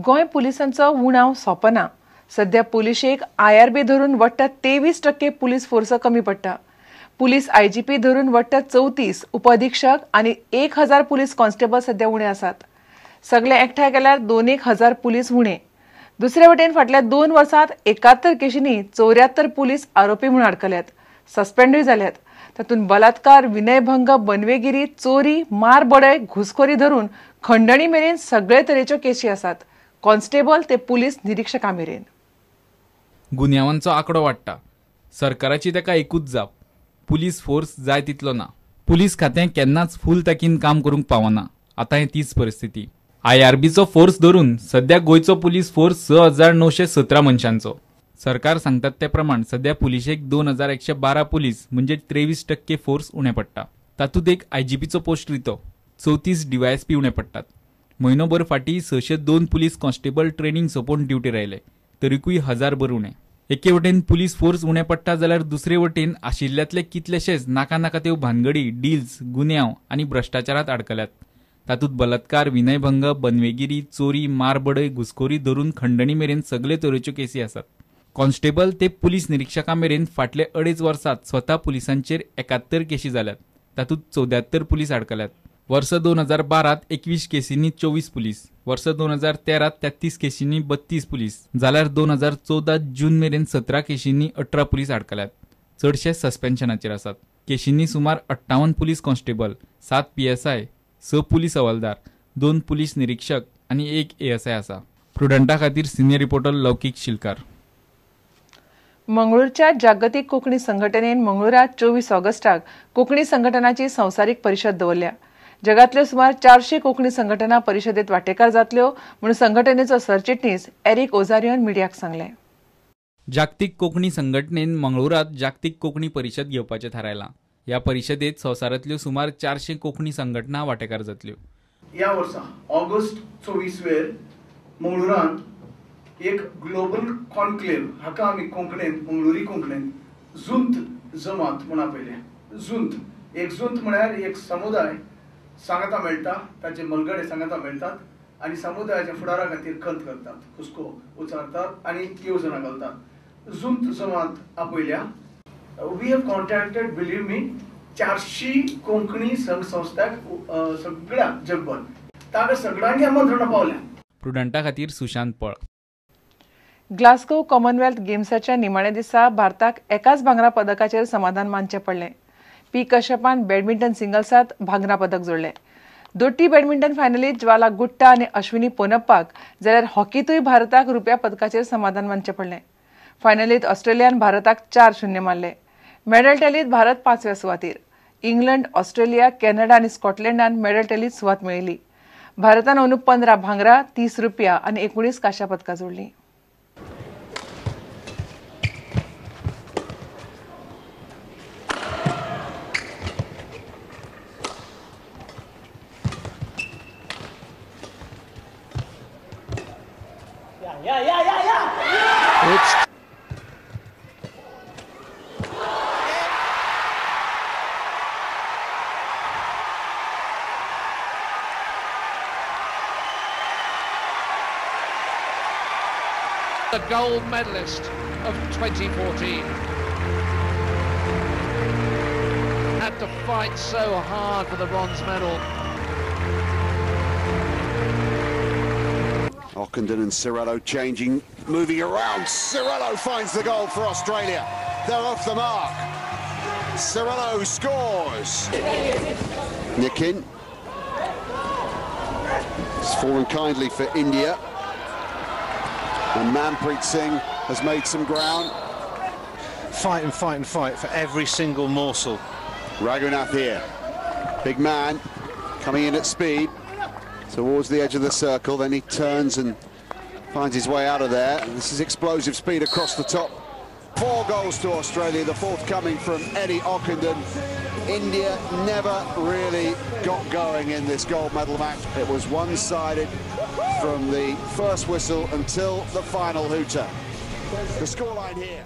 गोंय पुलिसांचो उणाव सोंपना. सध्या पुलिशेक आयआरबी धरून वट्ट 23% पुलीस फोर्स कमी पडटा. पुलीस आयजीपी धरून वट्ट 34 उपअधिक्षक आनी 1000 पुलीस कॉन्स्टेबल सध्या उणे आसात. सगळे एकठांय केल्यार 2-1 हजार पुलीस उणे. दुसरे वटेन फाटल्या 2 वर्सांत 71 केशींनी 74 पुलीस आरोपी म्हूण आडकल्यात, सस्पेंडूय जाल्यात. तातूंत बलात्कार, विनयभंग, बनवेगिरी, चोरी, मार बडय, घुसखोरी धरून खंडणी मेरेन सगळे तरेच्यो केशी आसात, कॉन्स्टेबल ते पुलीस निरिक्षका मेरेन. गुन्यांवांचो आंकडो वाडटा. सरकाराची ताका एकूच जाप, पुलीस फोर्स जाय तितलो ना. पुलीस खातें केन्नाच फूल ताकीन काम करूंक पावना. आतां ही तीच परिस्थिती. आयआरबीचो फोर्स धरून सध्या गोंयचो पुलीस फोर्स 6917 मनशांचो. सरकार सांगतात ते प्रमाण सध्या पुलिशेक 2112 पुलीस म्हणजे 23% फोर्स उणें पडटा. तातूंत एक आयजीपीचो पोस्ट रितो, 34 डीवायएसपी उणे पडटात. म्हयनोभर फाटीं 602 पुलीस कॉन्स्टेबल ट्रेनिंग सोंपोवन ड्युटीर आयले, तरीकूय हजारभर उणे. एके वटेन पुलीस फोर्स उणे पडटा जाल्यार दुसरे वटेन आशिल्ल्यांतले कितलेशेच नाका नाका त्यो भानगडी, डील्स, गुन्यांव आनी भ्रश्टाचारांत आडकल्यात. तातूंत बलात्कार, विनयभंग, बनवेगिरी, चोरी, मारबडय, घुसखोरी धरून खंडणी मेरेन सगळे तरेच्यो केसी आसात. कॉन्स्टेबल ते पुलीस निरिक्षका मेरेन फाटले 2.5 वर्सात स्वता पुलिसांचेर 71 केशी जाल्यात. तातूंत 74 पुलीस आडकल्यात. वर्स 2012त 21 केसींनी 24 पुलीस, वर्स 2013त 33 केसींनी 32 पुलीस, जाल्यार 2014 जून मेरेन 17 केशींनी 18 पुलीस आडकल्यात. चडशे सस्पेन्शनाचेर आसात. केशींनी सुमार 58 पुलीस कॉन्स्टेबल, 7 पीएसआय, 6 पुलीस हवालदार, 2 पुलीस निरिक्षक आनी 1 एएसआय आसा. प्रुडंटा खातीर सिनियर रिपोर्टर लौकीक शिलकार. मंगळूरच्या जागतीक कोंकणी संघटनेन मंगळूरात 24 ऑगस्टाक कोंकणी संघटनाची संवसारीक परिशद दवरल्या. जगातल्यो सुमार 400 कोंकणी संघटना परिशदेत वांटेकार जातल्यो म्हणून संघटनेचो सरचिटणीस एरिक ओझारियोन मिडियाक सांगलें. जागतीक कोंकणी संघटनेन मंगळूरात जागतीक कोंकणी परिशद घेवपाचें थारायलां. ह्या परिशदेत संवसारांतल्यो सुमार 400 कोंकणी संघटना वांटेकार जातल्यो. ह्या वर्सा ऑगस्ट 24 वेर मंगळुरांत एक ग्लोबल कॉन्क्लेव, हाका आमी कोंकणीन, मंगळुरी कोंकणीन जुंत जमात म्हूण आपयलें. जुंत, एक जुंत म्हळ्यार एक समुदाय सांगाता मेळटा, ताचे मलगडे सांगाता मेळटात आनी समुदायाच्या फुडारा खातीर खंत करतात, हुस्को उचारतात आनी येवजणां घालतात. जुंत जमात आपयल्या. We have contacted, believe me, 400 Konkani संघ संस्थाक सगळ्या जगभर. ताका सगळ्यांनी आमंत्रणां पावल्या. प्रुडंटा खातीर सुशांत पळ. ग्लासगो कॉमनवेल्थ गेम्साच्या निमाण्या दिसा भारताक एकाच भांगरा पदकाचेर समाधान मानचें पडलें. पी कश्यपान बॅडमिंटन सिंगल्सात भांगरा पदक जोडलें. दोट्टी बॅडमिंटन फायनलीत ज्वाला गुट्टा आनी अश्विनी पोनप्पाक, जाल्यार हॉकींतूय भारताक रुप्या पदकाचेर समाधान मानचें पडलें. फायनलीत ऑस्ट्रेलियान भारताक 4-0 मारले. मेडल टॅलीत भारत 5व्या सुवातीर. इंग्लंड, ऑस्ट्रेलिया, कॅनडा आनी स्कॉटलंडान मेडल टॅलीत सुवात मेळयली. भारतान अंदू 15 भांगरा, 30 रुपया आनी 19 कांश्या पदकां जोडलीं. It's the gold medalist of 2014. Had to fight so hard for the bronze medal. Ockenden and Cirello changing, moving around. Cirello finds the goal for Australia. They're off the mark. Cirello scores. Nikin. It's fallen kindly for India. And Manpreet Singh has made some ground. Fight and fight and fight for every single morsel. Raghunath here. Big man coming in at speed towards the edge of the circle. Then he turns and finds his way out of there. And this is explosive speed across the top. 4 goals to Australia, the fourth coming from Eddie Ockenden. India never really got going in this gold medal match. It was one-sided from the first whistle until the final hooter. The scoreline here.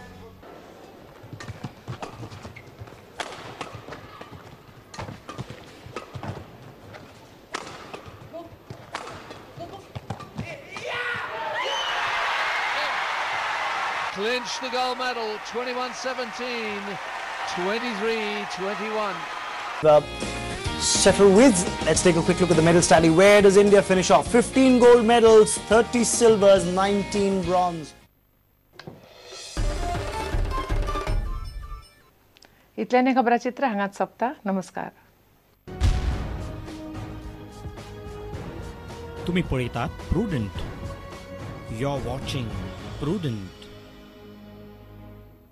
clinch the gold medal, 21-17, 23-21. Settle with. Let's take a quick look at the medal tally. Where does India finish off? 15 gold medals, 30 silvers, 19 bronze. इतल्याने खबराचित्र हांगाच सोंपता. नमस्कार. तुम्ही पळयतात Prudent. You are watching Prudent.